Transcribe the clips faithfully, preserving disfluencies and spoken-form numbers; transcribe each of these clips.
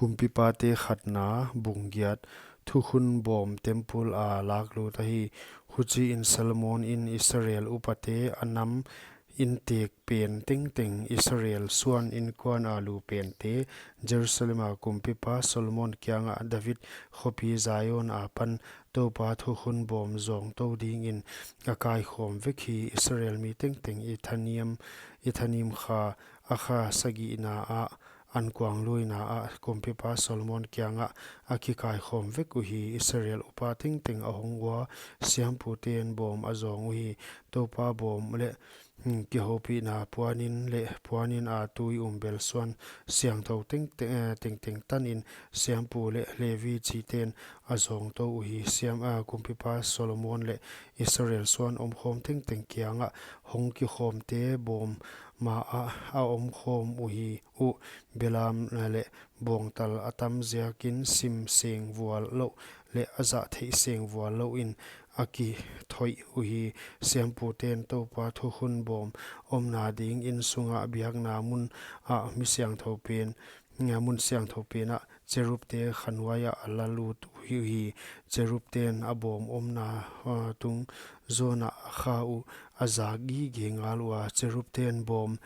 Kumpipate khatna, bung giat. Thukhun bawm temple a lak lut ahi. Huchiin Solomon in Israel upate a nam intek pen tengteng, Israel suan inkuan a lu pente, Jerusalem a kumpipa Solomon kiangah David khopi Zion apan Toupa thukhun bawm zawngtou dingin a kaikhawm vek hi. Israel mi tengteng i thanim, i thanim kha, a kha sagihna ah, ankuangluina ah kumpipa Solomon kiangah a kikaikhawm vek uhi. Israel upa tengteng a hong ua, siamputen bawm a zawng uhi. Toupa bawm leh, hmm, kihoupihna puanin leh puanin a tui um bel suan siangthou tengteng, eh, tengteng tanin siampu leh Levi chiten a zawngtou uhi. Siam, ah, kumpipa Solomon leh Israel suan omkhawm tengteng kiangah hong kikhawmte bawm ma ah a omkhawm uhi uh. Belam leh bawngtal a tam ziakin sim seng vual louh leh a zah theih seng vual louh in a kithoih uhi. Siamputen Toupa thukhun bawm omna ding inn sungah biakna mun ah mi siangthou pen, mun siangthou pen ah cherubte khanhuai ah a la lut uhi. Cherubten a bawm omna, ah, tung zawnah a kha uh, a zak gige ngal ua. Cherubten bawm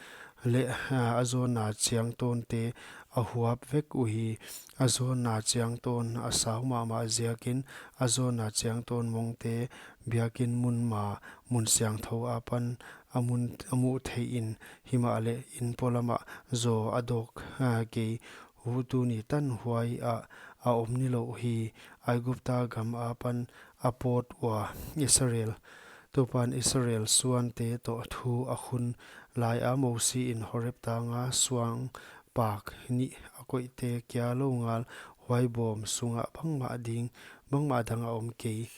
leh, ah, a zawnna chiang tawnte a huap vek uhi. A zawnna chiang tawn a sau mahmah ziakin a zawnna chiang tawn mongte biakin mun ma, mun siangthou apan a mun, a muh theihin, himahleh inn polamah zaw a dawk, ah, kei uh. Tuni tan huai ah a om nilouh hi. Aigupta gam apan a pawt ua Israel, Toupan Israel suante toh thu a khun laia Mosi in Horeb tanga suang pak nih a koihte kia lou ngal, huai bawm sungah bangmah ding, bangmah dang a om kei.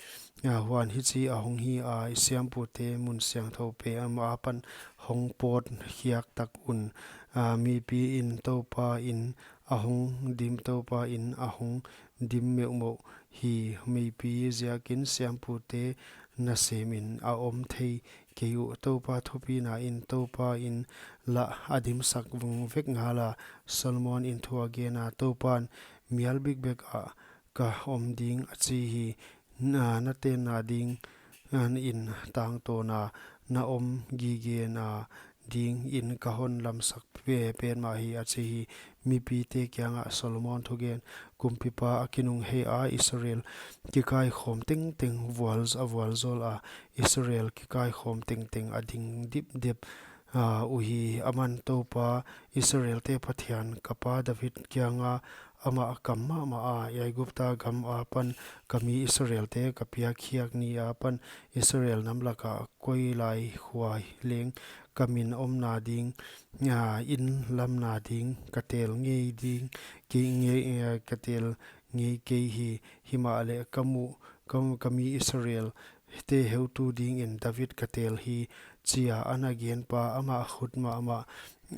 Ah, huan hichi a hong hi a, i siampute mun siangthou pen apan hong pawt khiak tak un. Ah, mipi in Toupa in a hong dim, Toupa in a hong dim meuhmeuh hi. Mipi ziakin siampute nasemin a om thei kei uh. Toupa thupina in Toupa in lah a dimsak vung vek ngala. Solomon in thu a gena, Toupan mial bikbek ah ka om ding a chi hi. Na, na tenna ding, ah, in tangtawna na om gigena dingin ka hon lamsak pe-, petmah hi a chi hi. Mipite kiangah Solomon thugen. Kumpipa a kinunghei a, Israel kikaikhawm tengteng vual, a vualzawl a, Israel kikaikhawm tengteng a ding dipdip, ah, uhi. Aman Toupa Israelte Pathian, ka pa David kianga amah kam mahmah a, Aigupta gam apan ka mi Israelte ka piak khiak ni apan Israel nam laka koi lai huai leng ka min omna ding, ah, inn lamna ding ka tel ngei ding, kei ngei, eh, ka tel ngei kei hi. Himahleh ka muh, ka, ka mi Israelte heutu dingin David ka tel hi, chia ana genpa, amah khut mahmah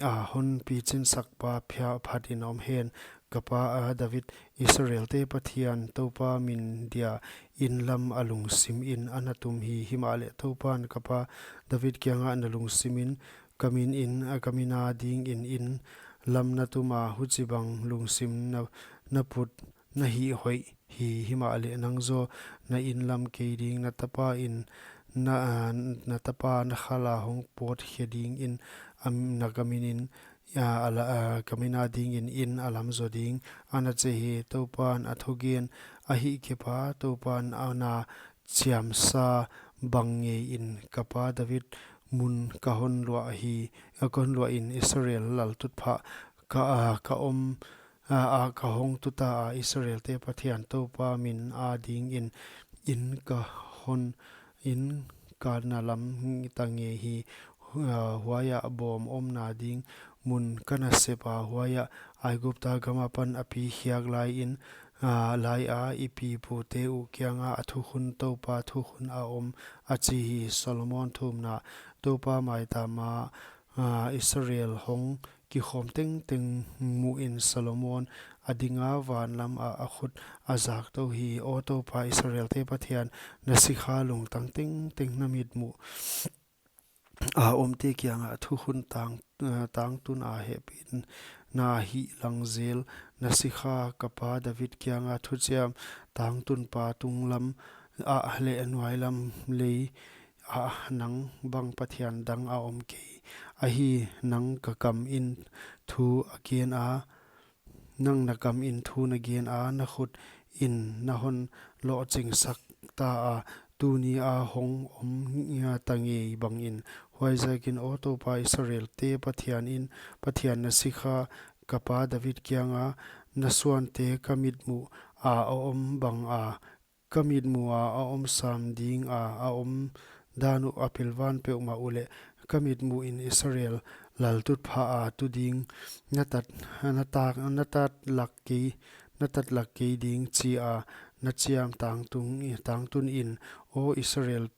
a hon pichinsakpa phia phatin om hen. Ka pa, ah, David, Israelte Pathian Toupa min dia inn lam a lungsimin ana tum hi. Himahleh Toupan ka pa David kiangah na lungsimin ka minin, ah, ka mina dingin inn lam na tuma, huchibang lungsim na, na put na hih hoih hi. Himahleh nang zaw na inn lam kei ding, na tapa in na, ah, na tapa na khala hong pawt khe dingin, am, na ka minin, ah, a la, ah, ka mina dingin inn a lam zaw ding, ana chi hi. Toupan a thugen ahihkeileh Toupan ana chiamsa bang ngeiin ka pa David mun ka hon luah hi, a ka hon luahin Israel laltutphah ka, ah, ka om, ah, ah, ka hong tuta a, Israelte Pathian Toupa min a dingin inn ka hon, inn ka na lam ta ngei hi. Hu-, ah, huaia bawm omna ding mun ka na sep a, huaia Aigupta gam apan a pi khiak laiin, ah, laia i pipute uh kianga a thukhun Toupa thukhun a om a chi hi. Solomon thumna. Toupa maitama, ah, Israel hong kikhawm tengteng muhin Solomon a dinga van lam ah a khut a zaktou hi. Aw Toupa Israelte Pathian, na sikha lungtang tengteng na mitmuh a omte kiangah thukhun tang, ah, tangtun a hehpihin na hihlang zel. Na sikha ka pa David kianga thuchiam tangtunpa tunglam ah leh nuailam lei ah nang bang Pathian dang a om kei. Ahi, nang ka kamin thu a gen a, nang na kamin thu na gen a, na khut in na hon lohchingsak ta a, tuni a hong om ta ngei bangin. Huaiziakin, aw Toupa, Israelte Pathian in, Pathian, na sikha ka pa David kianga, na suante ka mitmuh a a om banga, ka mitmuh a a om sam dinga a omdan uh a pilvan peuhmah uleh, ka mitmuh in Israel laltutphah a tu ding, na tat, na tak, na tat lak kei, na tat lak kei ding chi a na chiam tangtung, tangtun in, aw Israel,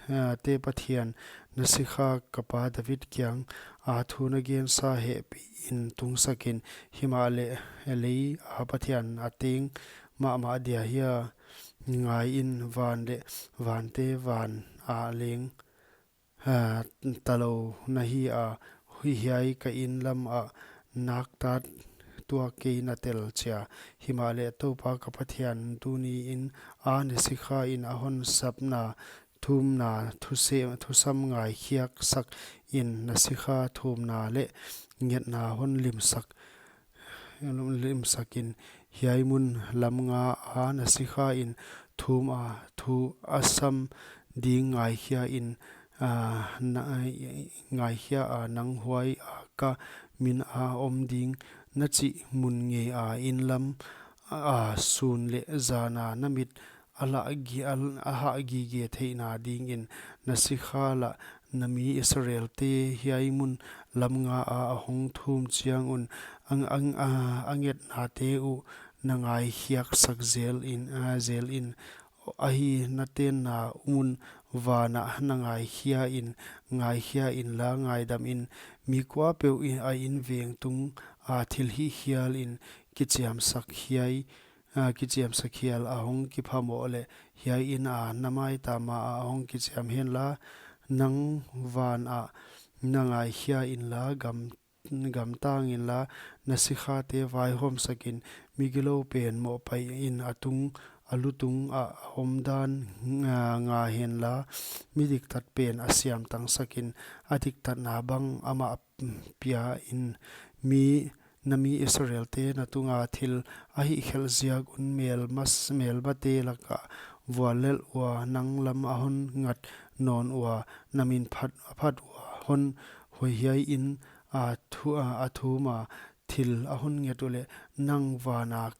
ah, te Pathian, na sikha ka pa David kianga thu na gensa hehpih in tungsakin. Himahleh lei a Pathian a teng mahmah dia hia? Ngaiin, van leh vante van a leng, ah, talou na hi a, hi hiai ka in lam ah naktat tuak kei na tel chia. Himahleh Toupa ka Pathian, tuni in a na sikha in a hon sapna thumna thuse-, thusam ngaikhiak sak in, na sikha thumna leh ngetna hon limsak, limsakin. Hiai mun lam nga a na sikha in thum a thu a sam ding ngaikhia in, ah, na, ngaikhia a nang huai a ka min a om ding na chih mun ngei a in lam a sun leh zan a na mit a lah gi-, a, a hah gige theihna dingin. Na sikha lah na mi Israelte hiai mun lam nga a a hong thum chiang un a, a, a, a ngetnate uh na ngaikhiak sak zel in, a, zel in. Ahi, na tenna mun van ah na ngaikhia in, ngaikhia inla, ngaidam in. Mi kuapeuh in a inveng tung a thil hihkhial in kichiamsak hiai, a, kichiamsak hial a hong kiphamoh leh, hiai in a na maitam a a hong kichiam henla. Nang van ah na ngaikhia inla, gam, gamtang inla, na sikhate vaihawmsak in. Migilou pen mohpaih in a tung, a lutung ah a omdan nga, nga henla, mi diktat pen a siamtangsak in, a diktatna bang amah pia in. Mi, na mi Israelte na tunga thil a hihkhelh ziak un melmas-, melmate lak ah vuallelh ua, nang lam a hon ngat nawn ua, na min phat, a phat ua hon hoih hiai in a thu-, a, a thum a, thil a hon nget uleh, nang van ah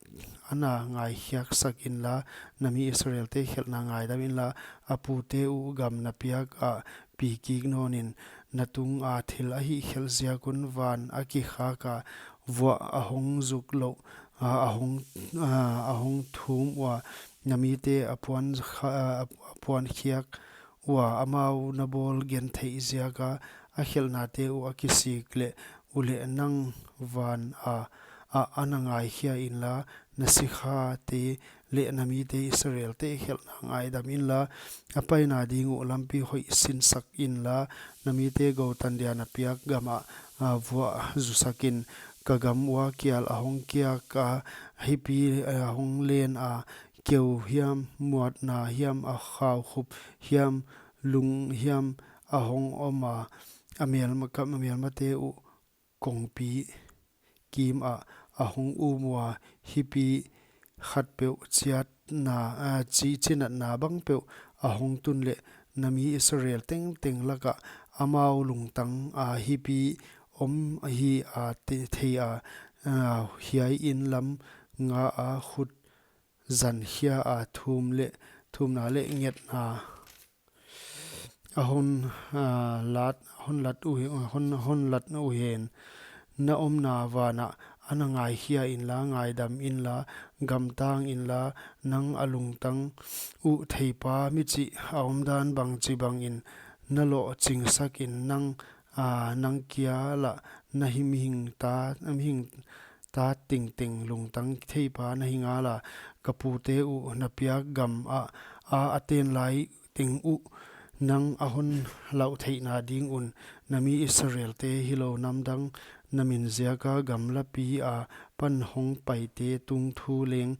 a na ngaikhiaksak inla, na mi Israelte khelhna ngaidam inla. A pute uh gam na piak a pi kik nawn in, na tung a thil a hihkhelh ziak un van a kikhak a, vuah a hong zuk louh a, a hong, a, a hong thum ua, na mite a puan kha-, a, a puan khiak ua, amau na bawl gentheih ziak a, a khelhnate uh a kisik leh, uleh nang van a, a, a na ngaikhia inla, na sikhate leh na mite Israelte khelhna ngaidam inla. A paina ding uh lampi hoih sinsak inla, na mite goutan dia na piak gam ah, a, vuah zusak in. Ka gam ua kial a hong kiak a, hipi a hong len a, keu hiam, muatna hiam, a khaukhup hiam, lung hiam a hong om a, a melma-, ka melmate uh kongpi kim ah a hong um ua, hipi khatpeuh chiatna, a, chi-, chinatna bangpeuh a hong tun leh, na mi Israel tengteng lak ah amau lungtang a hipi om hi a te-, thei a, a, hiai in lam nga a khut zankhia a thum leh, thumna leh ngetna a hon, a, lat, hon lat uhi-, hon, hon lat uhen. Na omna van ah a na ngaikhia inla, ngaidam inla, gamtang inla, nang a lungtang uh theipa michih a omdan bangchi bangin na lohchingsak in. Nang, a, nang kia lah na hi mihing ta, mihing ta tengteng lungtang theipa na hi ngala, ka pute uh na piak gam ah a, a ten lai teng uh nang a hon lauh theihna ding un. Na mi Israelte hilou namdang na min ziaka gamlapi a pan hong paite tung thu leng,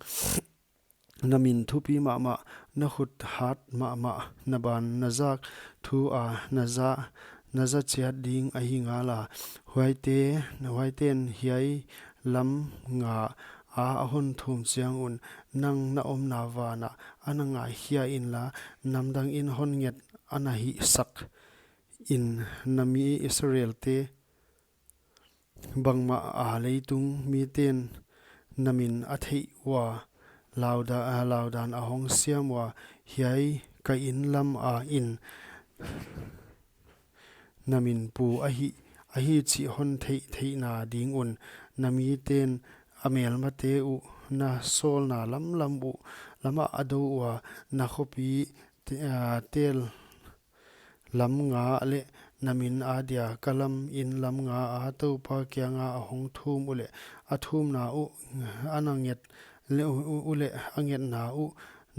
na min thupi mahmah, na khut hat mahmah, na ban na zak thu a na za, na za chiat ding ahi ngala. Huaite, huaiten hiai lam nga a a hon thum chiang un, nang na omna van ah ana ngaikhia inla, namdang in hon nget ana hihsak in. Na mi Israelte bangmah a leitung miten na min a theih ua, lauda-, a laudan a hong siam ua, hiai ka inn lam a in na min pu ahi, ahi chih hon theih theihna ding un. Na miten a melmate uh na sawlna lamlam uh, lamah a do ua, na khopi te-, a, tel lam nga leh na min a dia ka lam inn lam nga a Toupa kianga a hong thum uleh, a thumna uh ana nget leh u-, u-, uleh a ngetna uh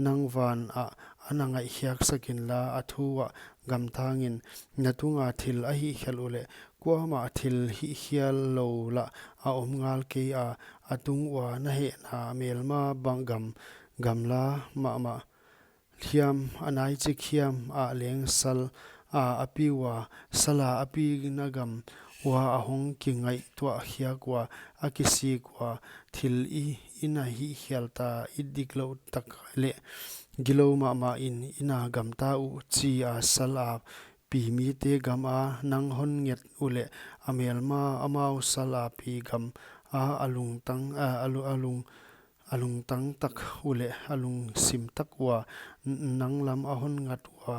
nang van ah ana ngaihkhiak sak inla, a thu ah gamtang in. Na tunga thil a hihkhial uleh, kuamah thil hihkhial lou lah a om ngal kei a, a tung ua na hehna melma bang gam, gamla mahmah hiam, a naichik hiam ah leng sal a a pi ua, sal a a pina gam ua a hong kingaihtuah khiak ua, a kisik ua, thil i, i na hihkhial ta, i dik louh tak leh gilou mahmah in i na gamta uh chi a sal a pi mite gam a nang hon nget uleh, a melma amau sal a pi gam a a lungtang, a, a lu-, a lung a lungtang tak uleh a lungsim tak ua, n-, nang lam a hon ngat ua,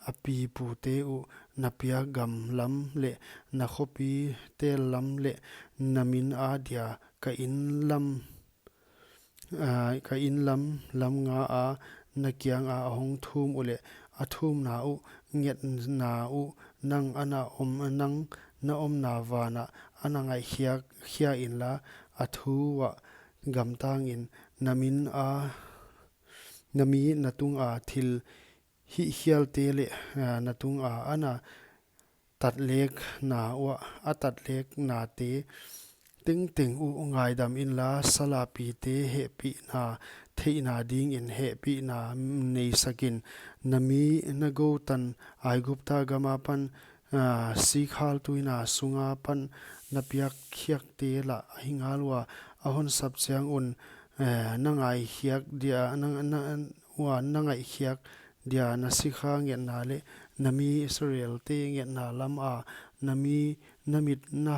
a pipute uh na piak gam lam leh, na khopi tel lam leh, na min a dia ka inn lam, a, ka inn lam, lam nga a na kianga a hong thum uleh, a thumna uh ngetna uh nang ana om, nang na omna van ah ana ngaihkhiak, khia inla, a thu ah gamtang in. Na min a, na mi na tunga thil hihkhialte leh, a, na tunga ana tatlekna ua, a tatleknate tengteng uh ngaidam inla, sal a pite hehpihna theihna ding in hehpihna nei sak in. Na mi na gou tan Aigupta gam a pan, a, sikhaltuina sunga pan na piak khiakte lah ahi ngal ua, a hon sap chiang un, a, na ngaihkhiak dia, na, na, ua na ngaihkhiak dia na sikha ngetna leh, na mi Israelte ngetna lam a, na mi, na mit na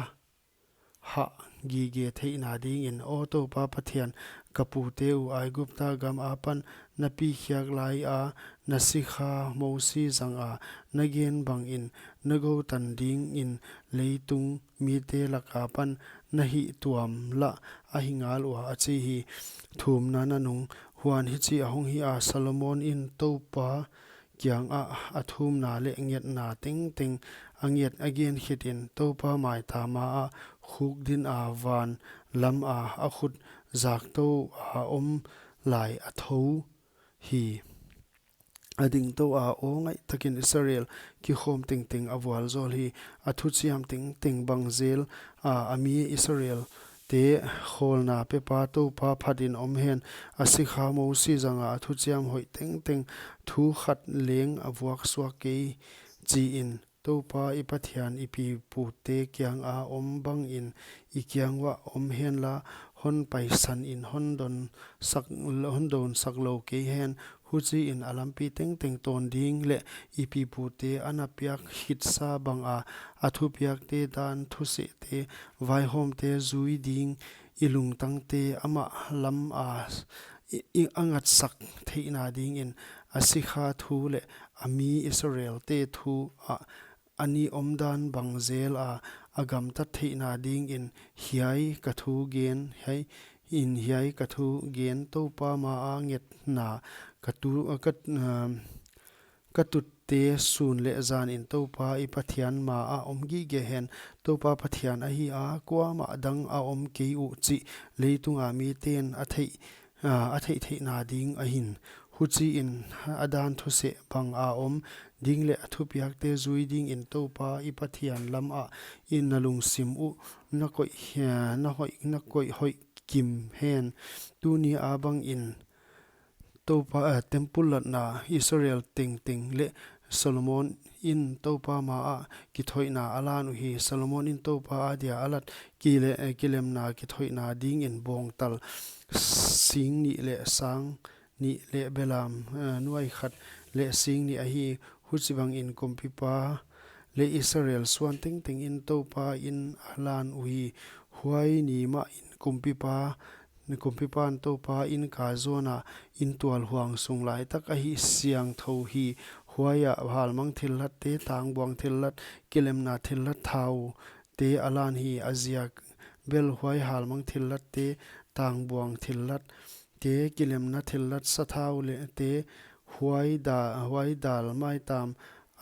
hah gige theihna ding in. Aw Toupa Pathian, ka pute uh Aigupta gam a pan na pi khiak lai a, na sikha Mosi zang a na gen bang in, na gou tan ding in leitung mite lak a pan na hihtuam lah ahi ngal ua, a chi hi. Thumna nanung. Huan hichi a hong hi a, Solomon in Toupa kiang ah a thumna leh ngetna tengteng a nget a gen khit in, Toupa maitama ah khukdin a van lam a a khut zaktou a om lai a thou hi. A dingtou a, aw ngaih takin Israel kikhawm tengteng a vualzawl hi. A thuchiam tengteng bang zel a, a mi Israelte khawlna pepa Toupa phatin om hen. A sikha Mosi zang a a thuchiam hoih tengteng thu khat leng a vuak suak kei, chi in. Toupa i Pathian i pipute kiang a om bang in i kiang uah om hen la, hon paisan in hon dawnsak, hon dawnsak lou kei hen. Huchi in a lampi tengteng tawn ding leh i pipute ana piak khitsa bang a, a thupiakte dan thusehte, vaihawmte zui ding, i lungtangte amah lam a, i, i a ngatsak theihna ding in, a sikha thu leh a mi Israelte thu ah a ni omdan bang zel a, a gamtat theihna ding in, hiai ka thu gen, hiai in hiai ka thu gen, Toupa ma a ngetna ka tu, ka, um, ka tutte sun leh zan in Toupa i Pathian ma a om gige hen. Toupa Pathian ahi a, kuamah dang a om kei uh chih leitung a miten a theih, a, a theih theihna ding ahi. Huchiin a dan thuseh bang a om ding leh a thupiakte zui dingin Toupa i Pathian lamah i na lungsim uh na koih, na hoih, na koih hoih kim hen. Tuni a bangin Toupa, eh, temple latna Israel tengteng leh Solomon in Toupa maah kithoihna a lan uhi. Solomon in Toupa adia a lat kile-, eh, kilemna kithoihna dingin bawngtal sing nih leh sang nih leh belam, eh, nuai khat leh sing nih ahi. Huchibangin kumpipa leh Israel suan tengteng in Toupa in a lan uhi. Huai ni mahin kumpipa, kumpipan Toupa in ka zona in tual huang sung laitak ahi siangthou hi. Huaiah halmang thillatte, tangbuang thillat, kilemna thillat thaute a lan hi. A ziak bel huai halmang thillatte, tangbuang thillatte, kilemna thillat sathau leh te huai da-, huai dal maitam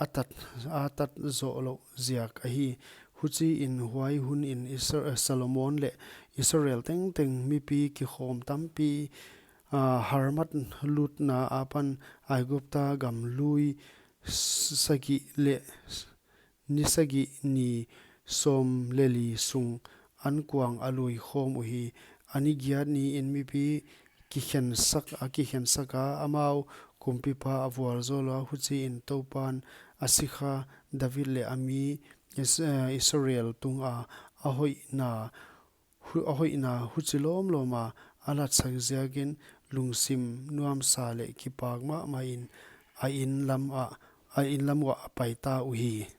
a tat, a tat zoh louh ziak ahi. Huchiin huai hunin Isra-, Solomon leh Israel tengteng mipi kikhawm tampi, ah, Hormah lutna apan Aigupta gam lui s-, sagih leh ni sagih ni sawm leh li sung ankuang a lui khawm uhi. A ni giat niin mipi kikhensak, a kikhensak a, amau kumpipa a vualzawl ua. Huchiin Toupan a sikha David leh a mi Is-, eh, Israel tunga a hoihna, hu-, a hoihna huchi lawmlawma a latsak ziakin lungsim nuamsa leh kipak mahmahin a inn lamah, a inn lam uah a paita uhi.